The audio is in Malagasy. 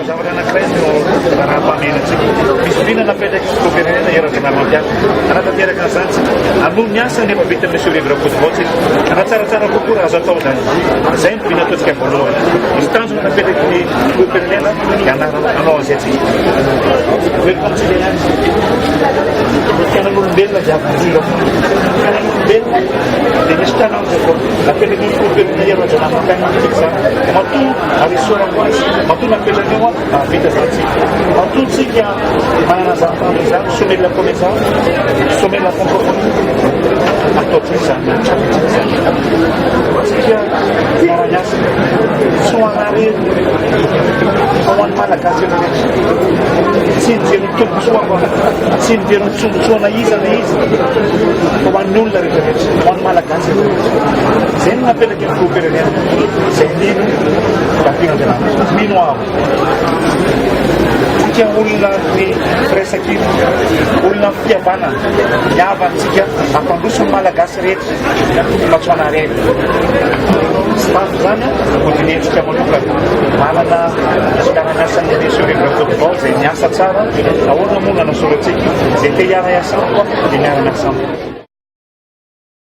Zavatra anankiray no laharam-pahamehana antsika. Misy vina napetraky ny filoham-pirenena Hery Rajaonarimampianina. Hanatanteraka an'izany isika. Hanohy ny asa ny efa vitan'i Monsieur Rivo Rakotovao isika. Hanatsaratsara kokoa raha azo atao izany. Izay no vina ataontsika voalohany. Misy tanjona napetraky ny filoham-pirenena dia hanao an'izay isika. Averiko amintsika ihany. Ny fiainan'olombelona dia avy indrindra foana. Ny fiainan'olombelona dia misy tanjona foana. Napetraky ny filoham-pirenena Hery Rajaonarimampianina amintsika izany. Matoa ary esorako azy. Matoa napetraka eo an, mahavita izany tsika. Matoa tsika manana izany tanjona izany, sommet de la promesse, sommet de la francophonie, ataontsika izany, tratratsika izany. Tsika miara-miasa, tsy ho anareo, fa ho an'ny Malagasy rehetra. Tsy nijery ny tombontsoako aho, tsy nijery ny tombontsoa na iza na iza, fa ho an'ny olona rehetra rehetra, ho an'ny Malagasy rehetra. Izay no napetraky ny filoham-pirenena, izay mino Tafian'Andriamanitra. Mino aho. Tsika olona ny firaisankina, olona ny fihavanana, mihavana tsika, hampandroso ny Malagasy rehetra fa tsy ho an'arena. Staff zany hodinihintsika manokana. Manana mpiara-miasa ny Monsieur Rivo Rakotovao izay miasa tsara. Ahoana moa no hanasorantsika? Izay te hiara-hiasa amiko dia miara-miasa amiko.